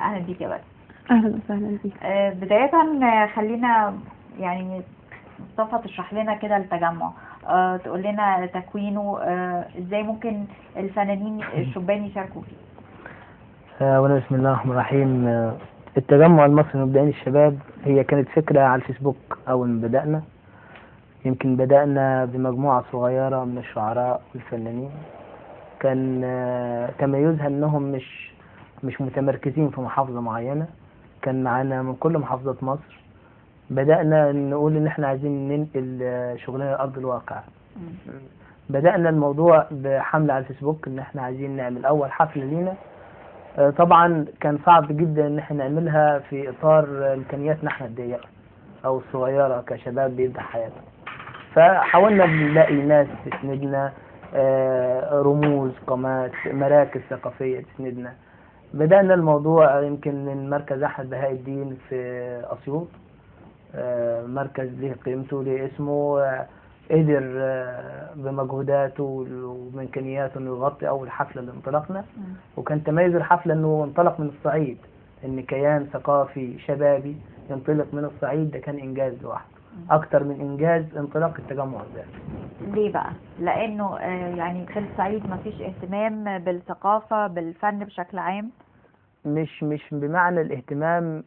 اهلا بيك يا بدر. اهلا وسهلا بيك. بداية خلينا يعني مصطفى تشرح لنا كده التجمع، تقول لنا تكوينه، ازاي ممكن الفنانين الشبان يشاركوا فيه. اولا بسم الله الرحمن الرحيم. التجمع المصري للمبدعين الشباب هي كانت فكرة على الفيسبوك أول ما بدأنا. يمكن بدأنا بمجموعة صغيرة من الشعراء والفنانين، كان تميزها أنهم مش متمركزين في محافظة معينة، كان معانا من كل محافظات مصر. بدأنا نقول إن إحنا عايزين ننقل شغلنا لأرض الواقع. بدأنا الموضوع بحملة على الفيسبوك إن إحنا عايزين نعمل أول حفلة لينا. طبعا كان صعب جدا ان احنا نعملها في اطار امكانياتنا احنا الضيقه او الصغيرة كشباب بيبدا حياته، فحاولنا نلاقي ناس تسندنا، رموز، قامات، مراكز ثقافية تسندنا. بدأنا الموضوع يمكن من مركز احمد بهاء الدين في اسيوط، مركز له قيمته له اسمه، قدر بمجهوداته وبامكانياته انه يغطي اول حفلة اللي انطلقنا. وكان تميز الحفلة انه انطلق من الصعيد، ان كيان ثقافي شبابي ينطلق من الصعيد، ده كان انجاز لوحده، اكتر من انجاز انطلاق التجمع ده. ليه بقى؟ لانه يعني في الصعيد ما فيش اهتمام بالثقافة بالفن بشكل عام. مش بمعنى الاهتمام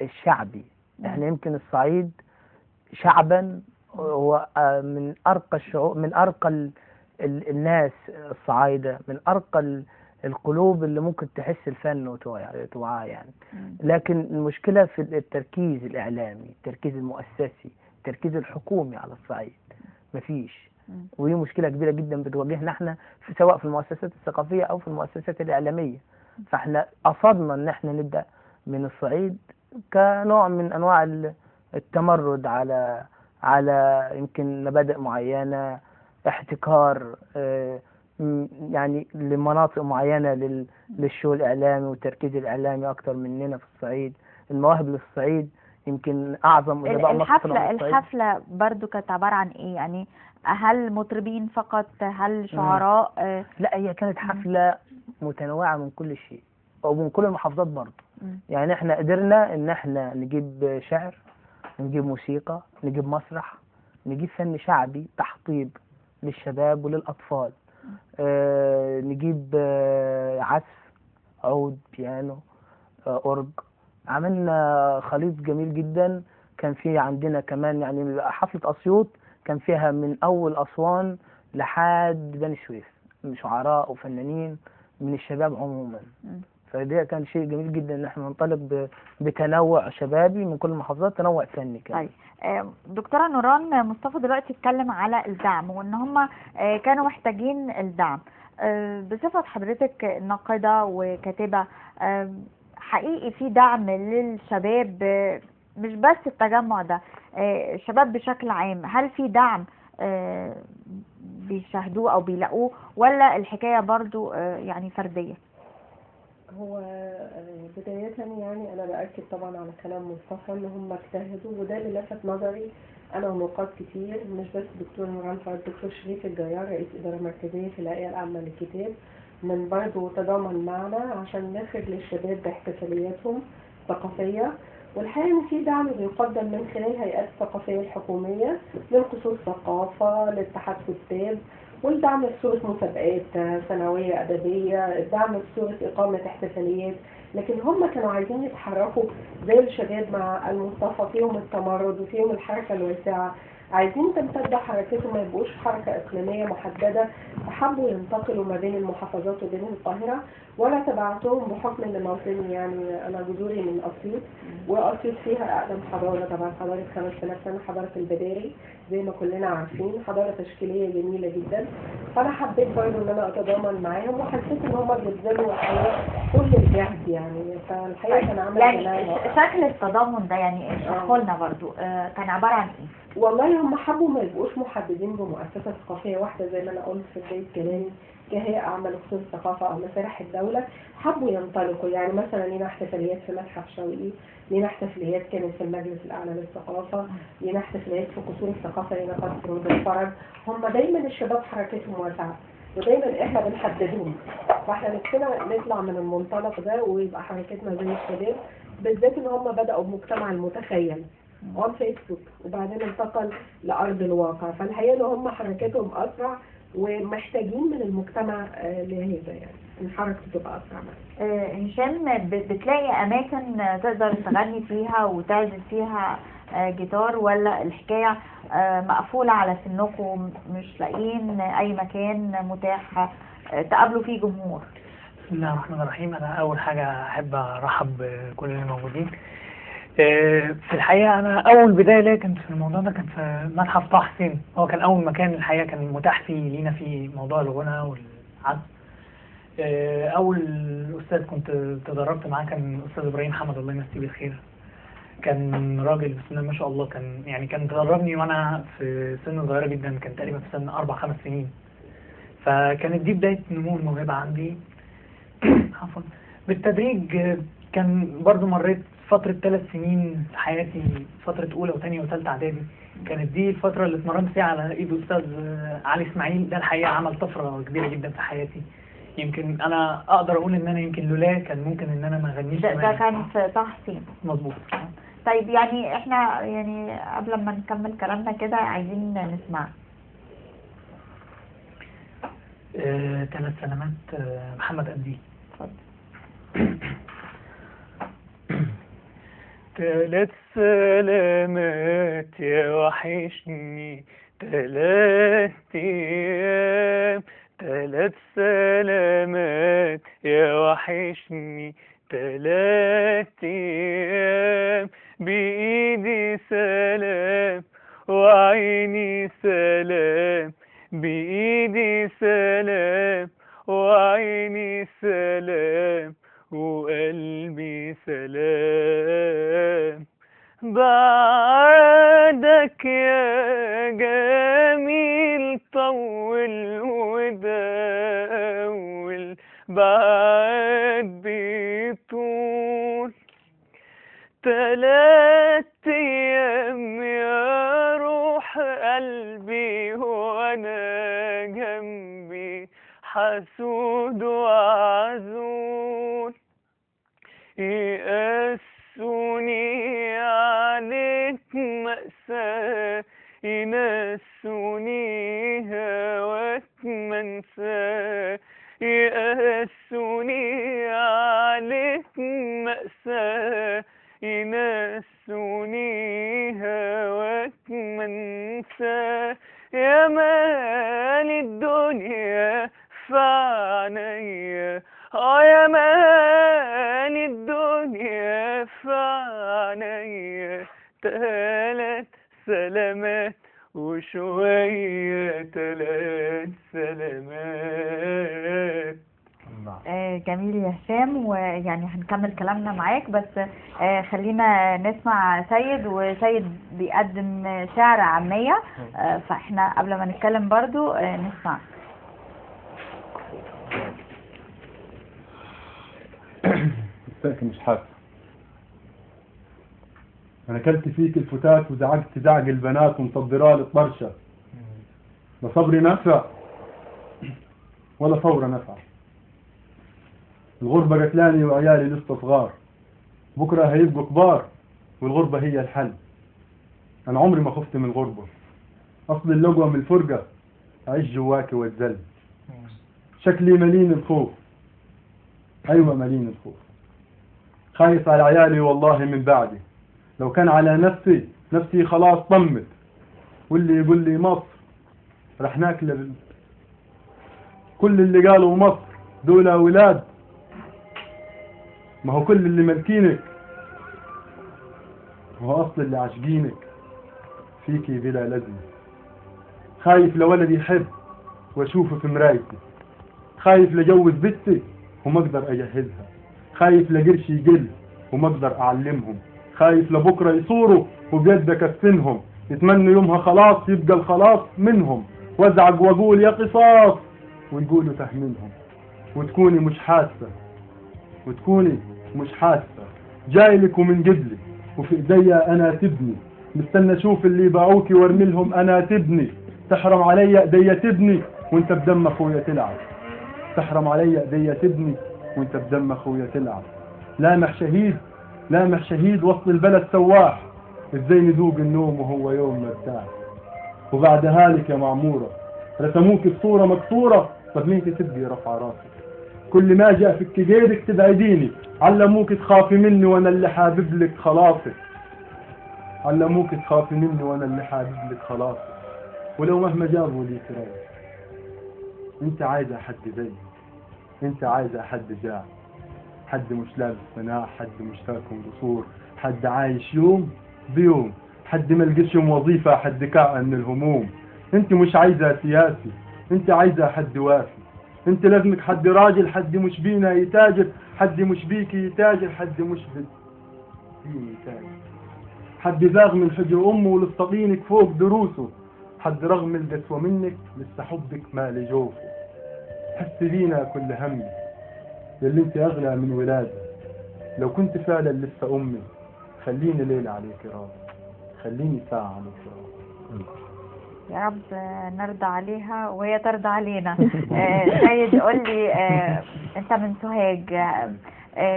الشعبي. احنا يمكن الصعيد شعبا هو من أرقى الشعوب، من أرقى الناس الصعايدة، من أرقى القلوب اللي ممكن تحس الفن وتوعاه يعني. لكن المشكلة في التركيز الإعلامي، التركيز المؤسسي، التركيز الحكومي على الصعيد مفيش. ودي مشكلة كبيرة جدا بتواجهنا احنا، في سواء في المؤسسات الثقافية أو في المؤسسات الإعلامية. فاحنا قصدنا إن احنا نبدأ من الصعيد كنوع من أنواع التمرد على يمكن مبادئ معينة، احتكار يعني لمناطق معينة للشغل الإعلامي والتركيز الإعلامي أكتر مننا في الصعيد. المواهب للصعيد يمكن أعظم. الحفلة برضو كانت عبارة عن إيه يعني؟ هل مطربين فقط؟ هل شعراء؟ لا، هي كانت حفلة متنوعة من كل شيء أو من كل المحافظات برضو. يعني احنا قدرنا إن احنا نجيب شعر، نجيب موسيقى، نجيب مسرح، نجيب فن شعبي تحطيب للشباب وللأطفال، نجيب عزف، عود، بيانو، أورج. عملنا خليط جميل جدا. كان في عندنا كمان يعني حفلة أسيوط كان فيها من أول أسوان لحد بني سويف شعراء وفنانين من الشباب عموما. فده كان شيء جميل جدا ان احنا ننطلق بتنوع شبابي من كل المحافظات، تنوع فني كمان. طيب دكتورة نوران، مصطفى دلوقتي اتكلم على الدعم وان هم كانوا محتاجين الدعم. بصفة حضرتك ناقدة وكاتبة، حقيقي في دعم للشباب، مش بس التجمع ده، الشباب بشكل عام، هل في دعم بيشاهدوه او بيلاقوه، ولا الحكاية برضو يعني فردية؟ هو بداية يعني أنا بأكد طبعا على كلام مصطفى إن هم اجتهدوا، وده اللي لفت نظري أنا ونقاد كتير، مش بس دكتور نوران فؤاد، دكتور شريف الجيار رئيس إدارة مركزية في الهيئة العامة للكتاب، من برضه تضامن معنا عشان نخرج للشباب باحتفالياتهم الثقافية. والحقيقة إن في دعم بيقدم من خلال الهيئات الثقافية الحكومية، من قصور ثقافة لاتحاد كتاب، والدعم في صورة مسابقات سنوية أدبية، الدعم في صورة إقامة احتفاليات. لكن هم كانوا عايزين يتحركوا زي الشباب مع المصطفى، فيهم التمرد وفيهم الحركة الواسعة، عايزين تمتد حركتهم، ما يبقوش حركة إقليمية محددة، فحبوا ينتقلوا ما بين المحافظات وبين القاهرة. وأنا تبعتهم بحكم إن موطني، يعني أنا جذوري من أسيوط، وأسيوط فيها أقدم حضارة طبعا، حضارة 5000 سنة، حضارة البداري زي ما كلنا عارفين، حضارة تشكيلية جميلة جدا. فأنا حبيت برضه إن أنا أتضامن معاهم، وحسيت إن هم بيبذلوا كل الجهد يعني. فالحقيقة كان عمل يعني شكل التضامن ده، يعني اشرحوا لنا برضه كان عبارة عن إيه؟ والله هم حبوا ما يبقوش محددين بمؤسسة ثقافية واحدة زي ما أنا قلت في بداية كلامي، كهيئة عامة لخصوص الثقافة أو مسارح الدولة، حبوا ينطلقوا. يعني مثلا لينا احتفاليات في متحف شوقي، لينا احتفاليات كانت في المجلس الأعلى للثقافة، لينا احتفاليات في قصور الثقافة، لينا قصر روض الفرج. هم دايما الشباب حركتهم واسعة، ودايما احنا بنحددهم. فاحنا نفسنا نطلع من المنطلق ده ويبقى حركتنا زي الشباب، بالذات ان هم بدأوا بمجتمع المتخيل on فيسبوك وبعدين انتقل لأرض الواقع. فالحقيقة ان هم حركتهم أسرع ومحتاجين من المجتمع لهذا، يعني الحركة تبقى أسرع. هشام، بتلاقي أماكن تقدر تغني فيها وتعزف فيها جيتار، ولا الحكاية مقفولة على سنكم مش لاقيين أي مكان متاح تقابلوا فيه جمهور؟ بسم الله الرحمن الرحيم. أنا أول حاجة أحب أرحب بكل اللي موجودين. في الحقيقة أنا أول بداية ليا كانت في الموضوع ده كان في متحف طه حسين، هو كان أول مكان الحقيقة كان متاح فيه لينا في موضوع الغنى والعزف. أول أستاذ كنت تدربت معاه كان أستاذ إبراهيم حمد، الله يمسيه بالخير. كان راجل بسم الله ما شاء الله، كان يعني كان تدربني وأنا في سن صغيرة جدا، كان تقريبا في سن 4-5 سنين. فكانت دي بداية نمو الموهبة عندي. عفوا. بالتدريج كان برضو مريت فترة 3 سنين في حياتي، فترة أولى وثانية وثالثة إعدادي، كانت دي الفترة اللي اتمرنت فيها على إيد أستاذ علي إسماعيل. ده الحقيقة عمل طفرة كبيرة جدا في حياتي، يمكن أنا أقدر أقول إن أنا يمكن لولاه كان ممكن إن أنا ما أغنيش. ده كان في طه حسين. مظبوط. طيب يعني إحنا يعني قبل ما نكمل كلامنا كده عايزين نسمع 3 سلامات محمد قنديل. اتفضل. 3 سلامات يا وحشني، 3 أيام، 3 سلامات يا وحشني، 3 أيام، بإيدي سلام وعيني سلام، بإيدي سلام وعيني سلام وقلبي سلام. بعدك يا جميل طول ودول، بعد بيطول 3 أيام يا روح قلبي وأنا جنبي حسود وعزول، يقاسوني عليك مأساة، ينسوني هواك منساه، يقاسوني عليك مأساة، ينسوني هواك منساه، يا مال الدنيا في عينيا، يا مال الدنيا في عينيا، 3 سلامات وشوية 3 سلامات. جميل يا هشام، ويعني هنكمل كلامنا معاك، بس خلينا نسمع سيد، وسيد بيقدم شعر عامية، فاحنا قبل ما نتكلم برضو نسمع. الساكن مش حاسس، انا اكلت فيك الفتات وزعجت زعج البنات ومصدرالي الطرشه، لا صبري نفع ولا ثورة نفع، الغربة قتلاني وعيالي لسه صغار، بكرة هيبقوا كبار والغربة هي الحل. أنا عمري ما خفت من الغربة، أصل اللقوة من الفرقة أعيش جواكي وأتذل، شكلي مليان الخوف، أيوة مليان الخوف، خايف على عيالي والله من بعدي، لو كان على نفسي نفسي خلاص طمت، واللي يقول لي مصر رح ناكل كل اللي قالوا مصر دول أولاد، ما هو كل اللي ملكينك هو أصل اللي عاشقينك فيكي بلا لازمة. خايف لولدي يحب واشوفه في مرايتي، خايف لجوز بنتي وما اقدر اجهزها، خايف لقرشي يقل وما اقدر اعلمهم، خايف لبكرة يصوروا وبيد اكفنهم، يتمنوا يومها خلاص يبقى الخلاص منهم، وازعج واقول يا قصاص ويقولوا تهمنهم، وتكوني مش حاسه، وتكوني مش حاسه، جايلك ومن قبلي وفي ايديا انا تبني، مستنى اشوف اللي باعوكي وارمي لهم انا تبني، تحرم عليا ايديا تبني وانت بدم اخويا تلعب. تحرم عليا ايديا تبني وانت بدم اخويا تلعب. لامح شهيد، لامح شهيد وسط البلد سواح، ازاي نذوق النوم وهو يوم مرتاح. وبعد هالك يا معمورة رسموك بصورة مكسورة، طب مين تبقي رفع راسك؟ كل ما جاء فك جيدك تبعديني، علموك تخافي مني وانا اللي حابب لك خلاصك. علموك تخافي مني وانا اللي حابب لك خلاصك. ولو مهما جابوا ليك راي، انت عايزة حد زيك، انت عايزة حد جاع، حد مش لابس قناع، حد مش تاكل قصور، حد عايش يوم بيوم، حد ما لقيش يوم وظيفة، حد كعن من الهموم. انت مش عايزة سياسي، انت عايزة حد وافي، انت لازمك حد راجل، حد مش بينا يتاجر، حد مش بيكي يتاجر، حد مش بيني يتاجر، حد زاغ من حجر امه ولسطينك فوق دروسه، حد رغم القسوة منك لسه حبك ما لجوفه. حس بينا كل همي يلي انت اغلى من ولادي، لو كنت فعلا لسه امي خليني ليلة عليك راضي، خليني ساعة عليك راضي. يا رب نرضى عليها وهي ترضى علينا. سيد قول لي، انت من سوهاج،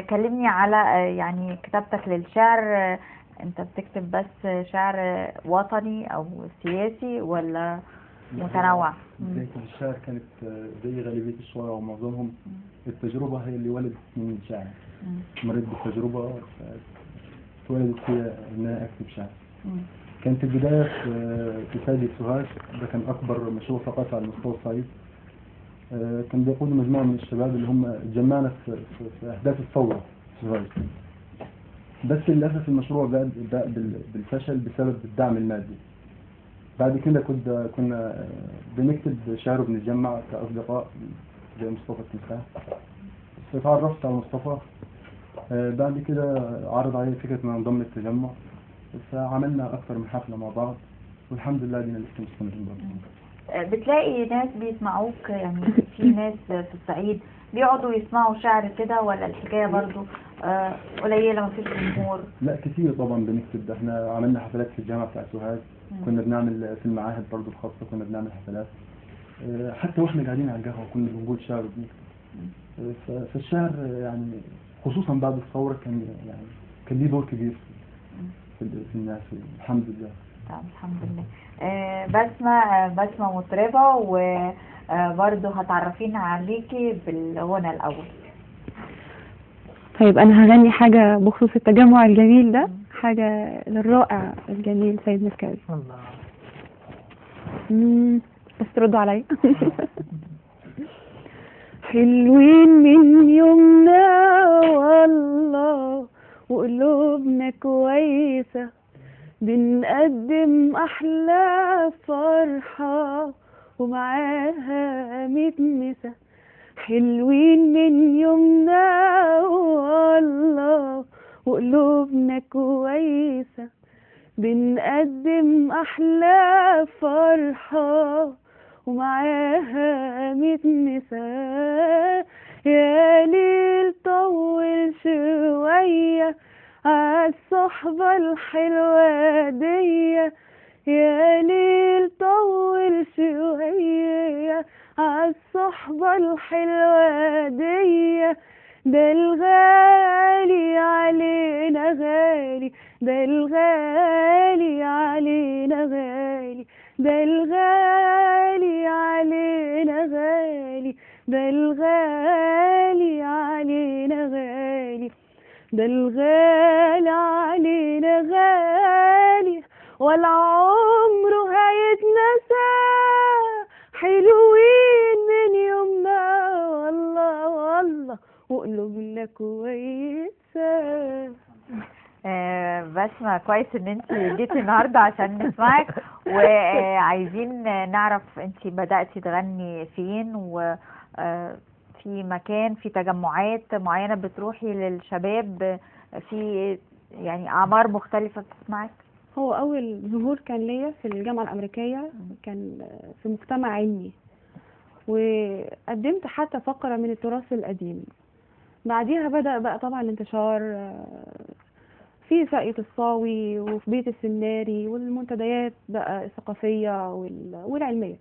كلمني على يعني كتابتك للشعر. انت بتكتب بس شعر وطني او سياسي ولا متنوع؟ بداية الشعر كانت زي غالبية الشعراء ومعظمهم، التجربة هي اللي ولدت من الشعر. مريت بالتجربة اتولدت فيها ان انا اكتب شعر. كانت البداية في ساقية سوهاج، ده كان أكبر مشروع ثقافي على مستوى الصعيد. كان بيقود مجموعة من الشباب اللي هم اتجمعنا في أحداث الثورة في سوهاج. بس للأسف المشروع بدأ بالفشل بسبب الدعم المادي. بعد كده كنا بنكتب شعر وبنتجمع كأصدقاء زي مصطفى التمساح. فتعرفت على مصطفى، بعد كده عرض علي فكرة إن انضم للتجمع، فعملنا أكثر من حفلة مع بعض، والحمد لله دينا لسه مستمرين برضه. بتلاقي ناس بيسمعوك؟ يعني في ناس في الصعيد بيقعدوا يسمعوا شعر كده، ولا الحكاية برضو قليلة مفيش جمهور؟ لا كتير طبعا بنكتب. ده احنا عملنا حفلات في الجامعة بتاع سوهاج، كنا بنعمل في المعاهد برضو الخاصة، كنا بنعمل حفلات، حتى واحنا قاعدين على القهوة كنا بنقول شعر وبنكتب. فالشعر يعني خصوصا بعد الثورة كان يعني كان ليه دور كبير في الناس، الحمد لله. طب الحمد لله. بسمة مطربة، وبرضه هتعرفينا عليكي بالغنى الأول. طيب أنا هغني حاجة بخصوص التجمع الجميل ده، حاجة للرائع الجميل سيد مكاوي. الله. بس تردوا عليا. حلوين من يومنا والله وقلوبنا كويسة، بنقدم أحلى فرحة ومعاها 100 مسا. حلوين من يومنا والله وقلوبنا كويسة، بنقدم أحلى فرحة ومعاها 100 مسا. يا ليل طول شوية عالصحبة الحلوة دي، يا ليل طول شوية عالصحبة الحلوة دي، ده الغالي علينا غالي، ده الغالي علينا غالي، ده الغالي علينا غالي، ده الغالي علينا غالي، ده الغالي علينا غالي، ولا عمره هيتنسى. حلوين من يومنا والله والله وقلوبنا كويسة. بسمة، كويس ان انت جيتي النهارده عشان نسمعك، وعايزين نعرف انت بدأتي تغني فين، وفي مكان، في تجمعات معينة بتروحي للشباب في يعني اعمار مختلفة بتسمعك؟ هو اول ظهور كان ليا في الجامعة الأمريكية، كان في مجتمع علمي، وقدمت حتى فقرة من التراث القديم. بعديها بدأ بقى طبعا الانتشار في ساقية الصاوي وفي بيت السناري والمنتديات بقى الثقافية والعلمية.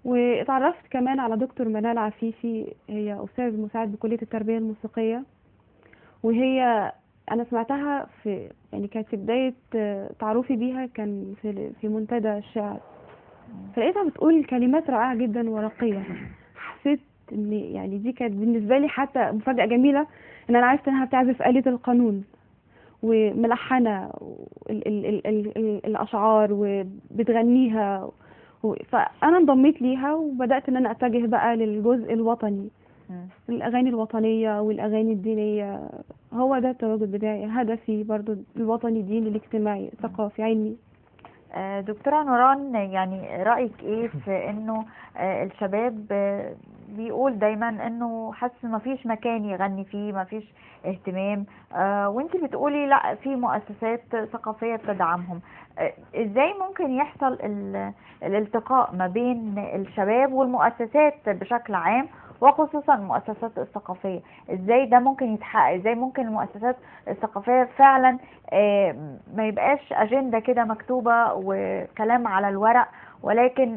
واتعرفت كمان على دكتور منال عفيفي، هي أستاذ مساعد بكلية التربية الموسيقية، وهي أنا سمعتها في يعني كانت في بداية تعرفي بيها، كان في منتدى الشعر، فلقيتها بتقول كلمات رائعة جدا ورقية. حسيت إن يعني دي كانت بالنسبة لي حتى مفاجأة جميلة، إن أنا عرفت إنها بتعزف آلة القانون وملحنة ال ال ال ال ال الأشعار وبتغنيها، فأنا انضميت ليها وبدأت إن أنا أتجه بقى للجزء الوطني، الأغاني الوطنية والأغاني الدينية. هو ده التواجد بتاعي، هدفي برضو الوطني الديني الاجتماعي ثقافي علمي. دكتورة نوران، يعني رأيك ايه في انه الشباب بيقول دايما انه حاسس ما فيش مكان يغني فيه، ما فيش اهتمام، وانت بتقولي لا في مؤسسات ثقافية بتدعمهم. ازاي ممكن يحصل الالتقاء ما بين الشباب والمؤسسات بشكل عام، وخصوصا المؤسسات الثقافية؟ ازاي ده ممكن يتحقق؟ ازاي ممكن المؤسسات الثقافية فعلا ما يبقاش أجندة كده مكتوبة وكلام على الورق، ولكن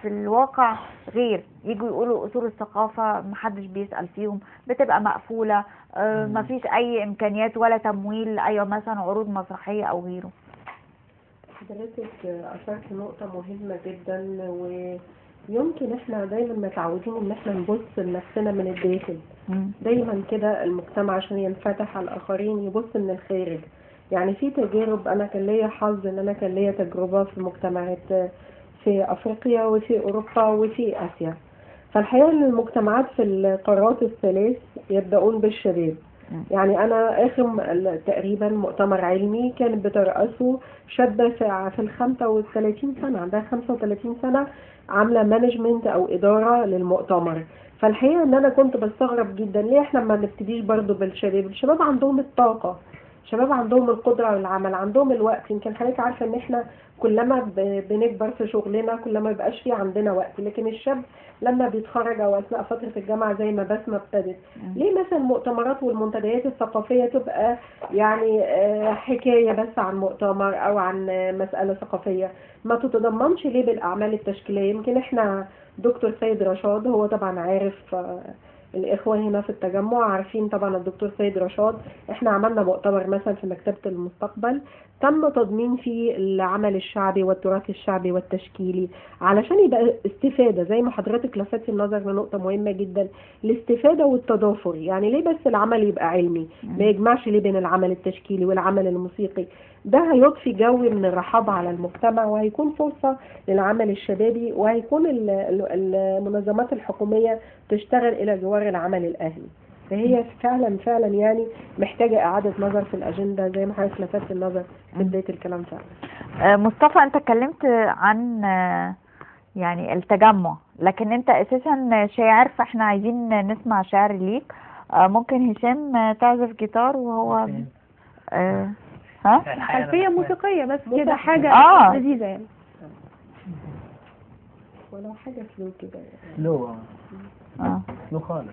في الواقع غير؟ يجوا يقولوا أصول الثقافة محدش بيسأل فيهم، بتبقى مقفولة، مفيش أي إمكانيات ولا تمويل أي مثلا عروض مسرحية أو غيره. حضرتك أثرت نقطة مهمة جدا، ويمكن احنا دايما متعودين ان احنا نبص لنفسنا من الداخل. دايما كده المجتمع عشان ينفتح على الاخرين يبص من الخارج. يعني في تجارب، انا كان ليا حظ ان انا كان ليا تجربة في مجتمعات في افريقيا وفي اوروبا وفي اسيا. فالحقيقة ان المجتمعات في القارات الثلاث يبدأون بالشباب. يعني انا اخر تقريبا مؤتمر علمي كانت بترأسه شابة في 35 سنة، عندها 35 سنة، عاملة management او ادارة للمؤتمر. فالحقيقة ان انا كنت بستغرب جدا ليه احنا ما نبتديش برضو بالشباب. الشباب عندهم الطاقة، الشباب عندهم القدرة على العمل، عندهم الوقت. يمكن حضرتك عارفة ان احنا كلما بنكبر في شغلنا كلما يبقاش في عندنا وقت، لكن الشاب لما بيتخرج او اثناء فترة الجامعة زي ما بسمة ابتدت، ليه مثلا المؤتمرات والمنتديات الثقافية تبقى يعني حكاية بس عن مؤتمر او عن مسألة ثقافية، ما تتضمنش ليه بالاعمال التشكيلية؟ يمكن احنا دكتور سيد رشاد هو طبعا عارف، الإخوة هنا في التجمع عارفين طبعا الدكتور سيد رشاد. احنا عملنا مؤتمر مثلا في مكتبة المستقبل تم تضمين فيه العمل الشعبي والتراث الشعبي والتشكيلي، علشان يبقى استفادة. زي ما حضرتك لفتي النظر لنقطة مهمة جدا، الاستفادة والتضافر. يعني ليه بس العمل يبقى علمي، ما يجمعش ليه بين العمل التشكيلي والعمل الموسيقي؟ ده هيضفي جو من الرحابة على المجتمع، وهيكون فرصة للعمل الشبابي، وهيكون المنظمات الحكومية تشتغل إلى جوار العمل الأهلي. فهي فعلا فعلا يعني محتاجة إعادة نظر في الأجندة زي ما حضرتك لفتت النظر في بداية الكلام فعلا. مصطفى، أنت اتكلمت عن يعني التجمع، لكن أنت أساسا شاعر، فإحنا عايزين نسمع شعر ليك. ممكن هشام تعزف جيتار وهو ها؟ خلفية موسيقية بس كده، حاجة لذيذة يعني، ولو حاجة سلو كده يعني. سلو سلو خالص.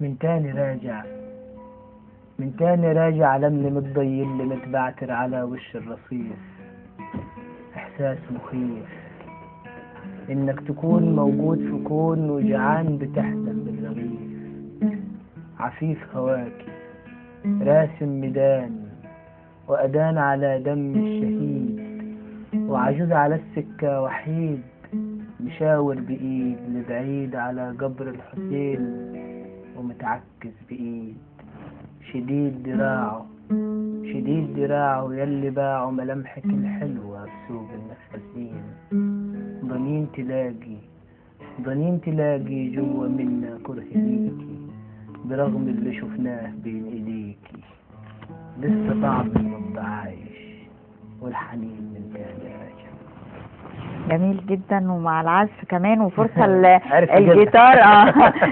من تاني راجع، من تاني راجع لملم الضي اللي متبعتر على وش الرصيف. إحساس مخيف إنك تكون موجود في كون وجعان بتحلم بالرغيف. عفيف هواكي راسم ميدان وأدان على دم الشهيد، وعجوز على السكة وحيد مشاور بإيد لبعيد على قبر الحسين ومتعكز بإيد. شديد دراعه، شديد دراعه يلي باعه ملامحك الحلوة بسوق النفاسين. ضنين تلاقي، ضنين تلاقي جوا منا كره ليكي برغم اللي شفناه بين ايديكي. لسه طعم النبض عايش والحنين من تاني راجع. جميل جدا، ومع العزف كمان وفرصة الجيتار.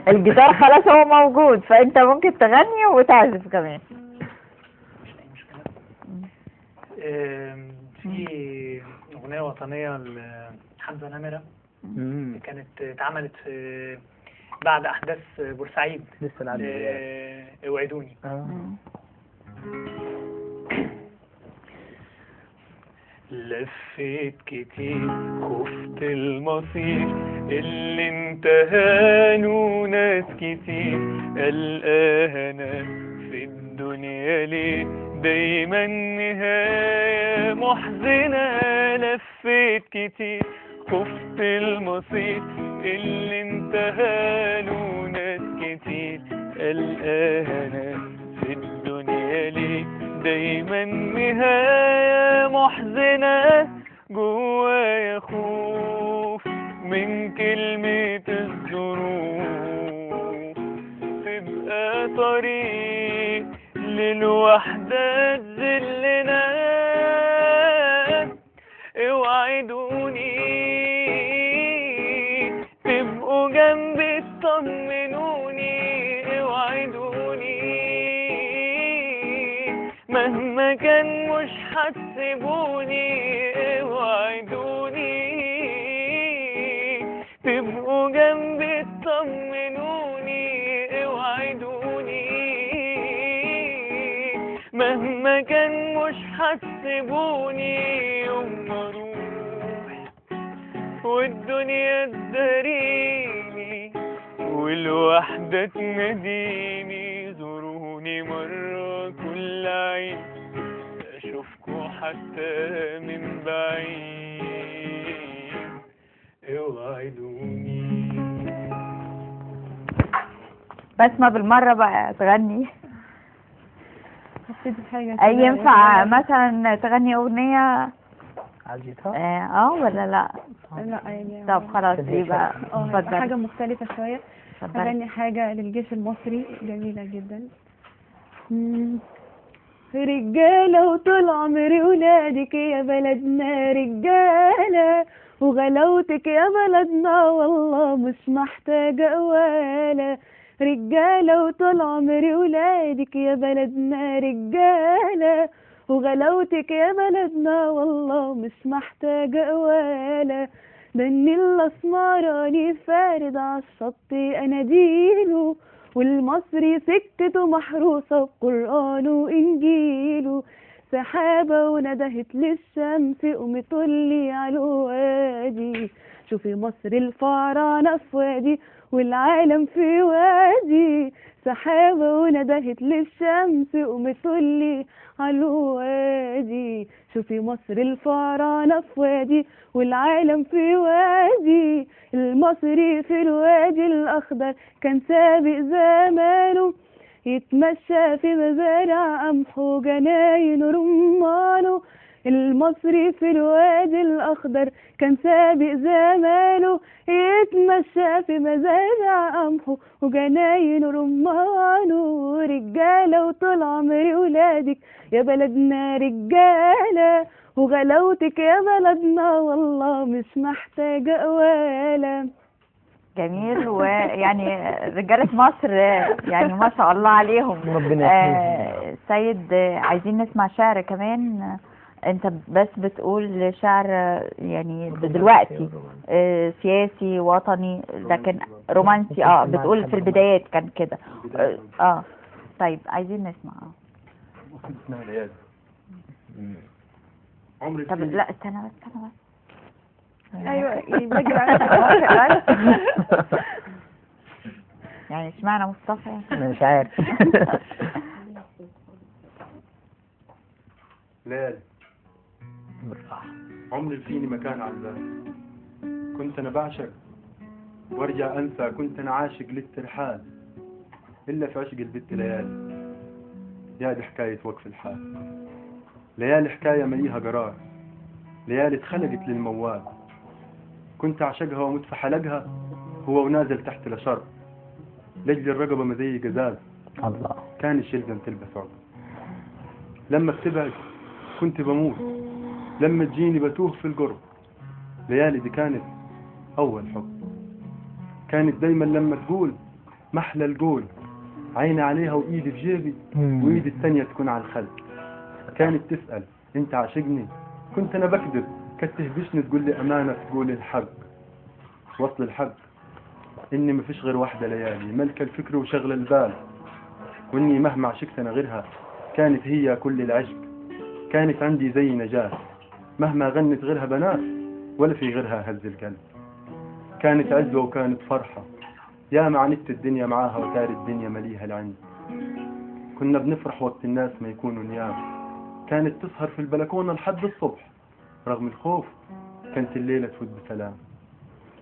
الجيتار خلاص هو موجود، فانت ممكن تغني وتعزف كمان. مش اي مشكلة. في اغنية وطنية لحمزة نمرة كانت اتعملت بعد احداث بورسعيد، لسه العبد اوعدوني. لفيت كتير، خفت المصير اللي انتهانه ناس كتير، ألقاها أنا في الدنيا ليه دايما نهاية محزنة. لفيت كتير، خفت المصير اللي انتهانه ناس كتير، ألقاها أنا في الدنيا ليه دايما نهاية محزنة. جوايا خوف من كلمة الظروف تبقى طريق للوحدة تذلنا. اوعدوني تبقوا جنبي تطمنوني، اوعدوني مهما كان مش هتسيبوني، اوعدوني تبقوا جنبي تطمنوني، اوعدوني مهما كان مش هتسيبوني. يوم ما اروح والدنيا تداريني والوحدة تناديني، زوروني مرة كل عين أشوفكوا حتى من بعيد، اوعدوني. بسمة بالمرة بقى تغني. حسيت بحاجة أي ينفع مثلا تغني أغنية على الجيتار؟ ولا لا؟ لا يعني. طب خلاص يبقى اتفضل. حاجة مختلفة شوية. هغني حاجة للجيش المصري جميلة جدا. رجالة وطول عمري ولادك يا بلدنا رجالة، وغلاوتك يا بلدنا والله مش محتاجة ولا. رجالة وطول عمري ولادك يا بلدنا رجالة، وغلاوتك يا بلدنا والله مش محتاجة ولا. ده النيل الاسمراني فارد عالشط اناديله، والمصري سكته محروسة بقرآنه وإنجيله. سحابة وندهت للشمس قومي طلي على الوادي، شوفي مصر الفراعنة في وادي والعالم في وادي. سحابة وندهت للشمس قومي طلي على الوادي، شوفي مصر الفراعنة في وادي والعالم في وادي. المصري في الوادي الأخضر كان سابق زمانه، يتمشى في مزارع قمح وجناين ورمانه. المصري في الوادي الأخضر كان سابق زمانه، يتمشى في مزارع قمحه وجناين ورمانه. رجالة وطول عمري ولادك يا بلدنا رجالة، وغلاوتك يا بلدنا والله مش محتاجة ولا. جميل. ويعني رجالة مصر يعني ما شاء الله عليهم. ربنا يحميهم. سيد، عايزين نسمع شعر كمان. انت بس بتقول شعر يعني دلوقتي سياسي وطني، لكن رومانسي بتقول في البدايات كان كده. طيب عايزين نسمع. اسمها ليالي. عمري. طب لا استنى بس استنى بس. ايوه بجري. يعني اشمعنى مصطفى يعني؟ مش عارف. ليالي عمري فيني مكان على البال، كنت انا بعشق وارجع انسى، كنت انا عاشق للترحال الا في عشق البت ليالي. يا دي حكاية وقف الحال، ليالي حكاية مليها قرار، ليالي اتخلقت للموال. كنت أعشقها وأموت في حلقها، هو ونازل تحت لشر، لجل الرقبة مزي قزاز. الله. كان الشلزم تلبس عقد. لما بتبعد كنت بموت، لما تجيني بتوه في القرب. ليالي دي كانت أول حب، كانت دايما لما تقول محلى القول، عيني عليها وإيدي في جيبي وإيدي الثانية تكون على الخد. كانت تسأل أنت عاشقني، كنت أنا بكذب، كانت تهبشني تقول لي أمانة تقول الحق. وصل الحق إني ما فيش غير واحدة ليالي، ملك الفكر وشغل البال، وإني مهما عشقت أنا غيرها كانت هي كل العشق، كانت عندي زي نجاة، مهما غنت غيرها بنات ولا في غيرها هز القلب. كانت عزوة وكانت فرحة، يا ما عندت الدنيا معاها وتاري الدنيا مليها العند. كنا بنفرح وقت الناس ما يكونوا نيام، كانت تسهر في البلكونة لحد الصبح، رغم الخوف كانت الليلة تفوت بسلام.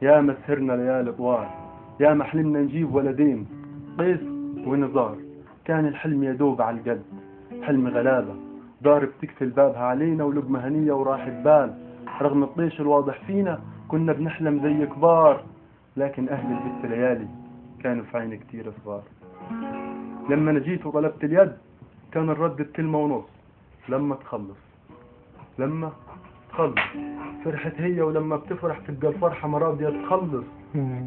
يا ما سهرنا ليالي طوال، يا ما حلمنا نجيب ولدين قيس ونزار، كان الحلم يدوب على القلب، حلم غلابة، دار بتكفل بابها علينا ولقمة هنية وراحة بال. رغم الطيش الواضح فينا كنا بنحلم زي كبار، لكن أهل البت ليالي كانوا في عين كتير صغار. لما نجيت وطلبت اليد كان الرد بكلمة ونص، لما تخلص، لما تخلص. فرحت هي، ولما بتفرح تبقى الفرحة ما راضية تخلص.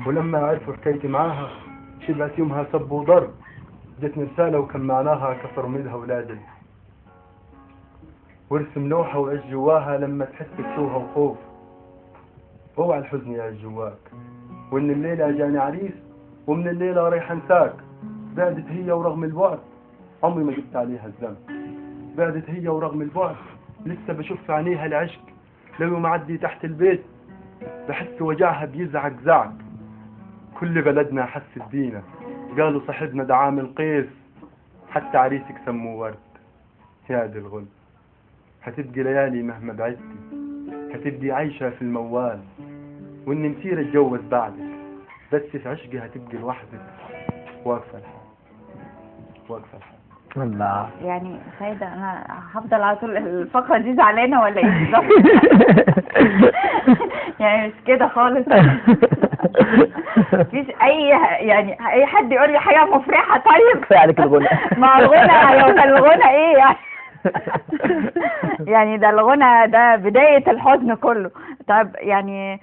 ولما عرفوا حكايتي معاها شبعت يومها سب وضرب، جتني رسالة وكان معناها كسروا منها ولادي. وارسم لوحة وعيش جواها لما تحس بتوها وخوف، اوعى الحزن يعيش جواك، وان الليلة جاني عريس ومن الليلة رايح انساك. بعدت هي ورغم البعد عمري ما جبت عليها الذنب، بعدت هي ورغم البعد لسه بشوف في عينيها العشق. لو يوم اعدي تحت البيت بحس وجعها بيزعق زعق. كل بلدنا حست بينا، قالوا صاحبنا ده عامل قيس، حتى عريسك سموه ورد. يا دي الغل، هتبقي ليالي مهما بعدتي، هتبقي عايشة في الموال، وإني مسيرة اتجوز بعدك، بس في عشقي هتبقي لوحدك واقفة الحال، واقفة الحال. الله. يعني سيدة أنا هفضل على طول الفقرة دي زعلانة ولا إيه بالظبط؟ يعني مش كده خالص. مفيش أي يعني أي حد يقول لي حاجة مفرحة. طيب كفاية عليك الغنى. ما الغنى لو كان الغنى إيه يعني؟ يعني ده الغنى ده بداية الحزن كله. طيب يعني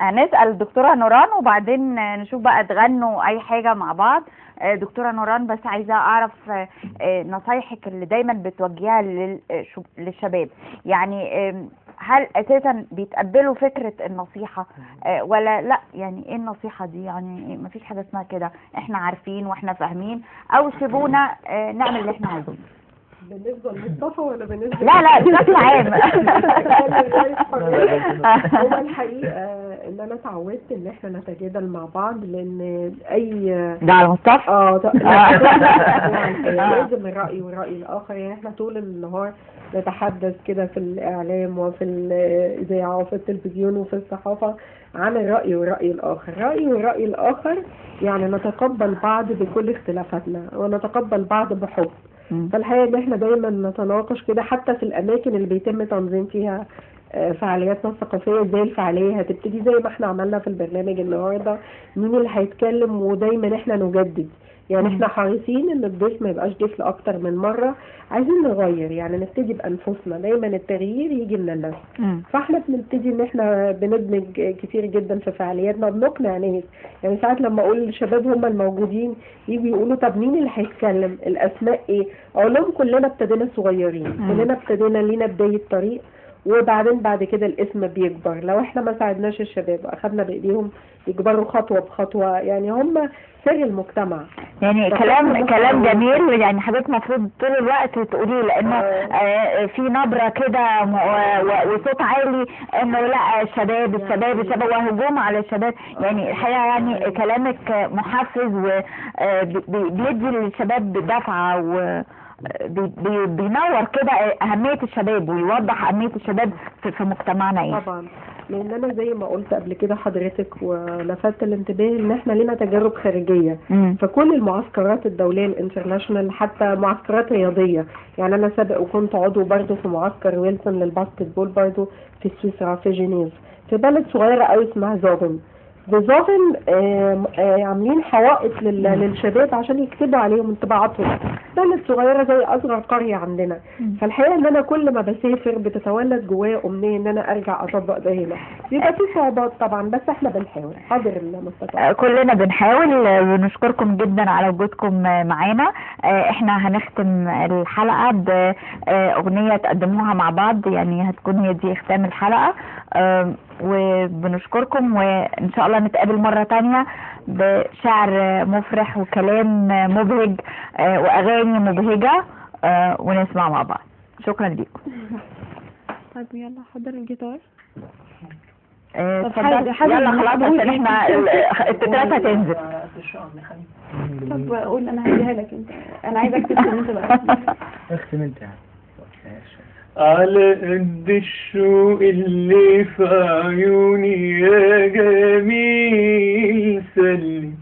هنسأل الدكتورة نوران وبعدين نشوف بقى تغنوا أي حاجة مع بعض. دكتورة نوران، بس عايزة أعرف نصايحك اللي دايما بتوجهها للشباب، يعني هل أساسا بيتقبلوا فكرة النصيحة ولا لا؟ يعني إيه النصيحة دي؟ يعني مفيش حاجة اسمها كده، إحنا عارفين وإحنا فاهمين، أو سيبونا نعمل اللي إحنا عايزينه. بالنسبة لمصطفى ولا بالنسبة لا لا بشكل عام؟ هو الحقيقة ان انا اتعودت ان احنا نتجادل مع بعض، لان اي ده على مصطفى لازم الرأي والرأي الاخر. يعني احنا طول النهار نتحدث كده في الاعلام وفي الاذاعة وفي التلفزيون وفي الصحافة عن الرأي والرأي الاخر، الرأي والرأي الاخر، يعني نتقبل بعض بكل اختلافاتنا ونتقبل بعض بحب. فالحقيقة ان احنا دايما نتناقش كده، حتى في الاماكن اللي بيتم تنظيم فيها فعالياتنا الثقافية، ازاي الفعالية هتبتدي زي ما احنا عملنا في البرنامج النهاردة، مين اللي هيتكلم، ودايما احنا نجدد. يعني احنا حريصين ان الضيف ما يبقاش ضيف لاكتر من مرة، عايزين نغير، يعني نبتدي بانفسنا، دايما التغيير يجي من النفس. فاحنا بنبتدي ان احنا بندمج كتير جدا في فعالياتنا، بنقنع ناس. يعني ساعات لما اقول للشباب هم الموجودين يجوا يقولوا طب مين اللي هيتكلم، الاسماء ايه، اقول لهم كلنا ابتدينا صغيرين، كلنا ابتدينا لينا بداية طريق، وبعدين بعد كده الاسم بيكبر. لو احنا ما ساعدناش الشباب واخدنا بايديهم يكبروا خطوة بخطوة، يعني هم سر المجتمع. يعني كلام جميل، يعني حضرتك المفروض طول الوقت تقوليه، لانه في نبره كده وصوت عالي انه لا الشباب الشباب الشباب وهجوم على الشباب. يعني الحقيقة يعني كلامك محفز وبيدي للشباب دفعه و بينور كده أهمية الشباب ويوضح أهمية الشباب في مجتمعنا. ايه طبعا، لأن أنا زي ما قلت قبل كده حضرتك ولفت الانتباه إن احنا لنا تجارب خارجية. فكل المعسكرات الدولية ال international، حتى معسكرات رياضية، يعني أنا سابق وكنت عضو برضو في معسكر ويلسون لل basketball برضو في سويسرا في جنيف، في بلد صغيرة قوي اسمها زوفن. بزوفن عاملين حوائط للشباب عشان يكتبوا عليهم انطباعاتهم، بلد صغيرة زي أصغر قرية عندنا. فالحقيقة ان انا كل ما بسافر بتتولد جوايا أمنية ان انا ارجع اطبق ده هنا. بيبقى في صعوبات طبعا، بس احنا بنحاول قدر المستطاع. كلنا بنحاول. ونشكركم جدا على وجودكم معانا. احنا هنختم الحلقة بأغنية تقدموها مع بعض، يعني هتكون هي دي ختام الحلقة. وبنشكركم، وإن شاء الله نتقابل مرة تانية بشعر مفرح وكلام مبهج وأغاني مبهجة. ونسمع مع بعض. شكرا ليكم. طيب يلا حضر الجيتار. اتفضل. يلا خلاص عشان احنا التترات هتنزل. طب قول، انا هديها لك انت، انا عايزك تختم انت بقى. اختم انت يعني. على قد الشوق اللي في عيوني يا جميل سلم،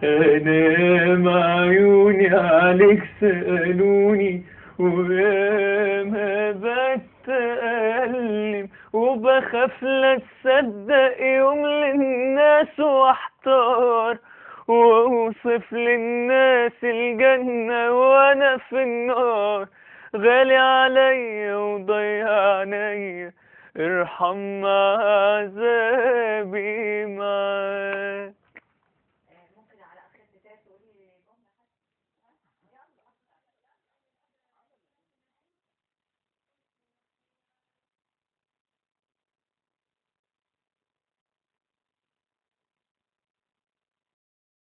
انا مع عيوني عليك سألوني ويا ما بتألم، وبخاف لا تصدق يوم للناس واحتار، واوصف للناس الجنة وانا في النار، غالي عليا وضيع عينيا ارحم عذابي معاك.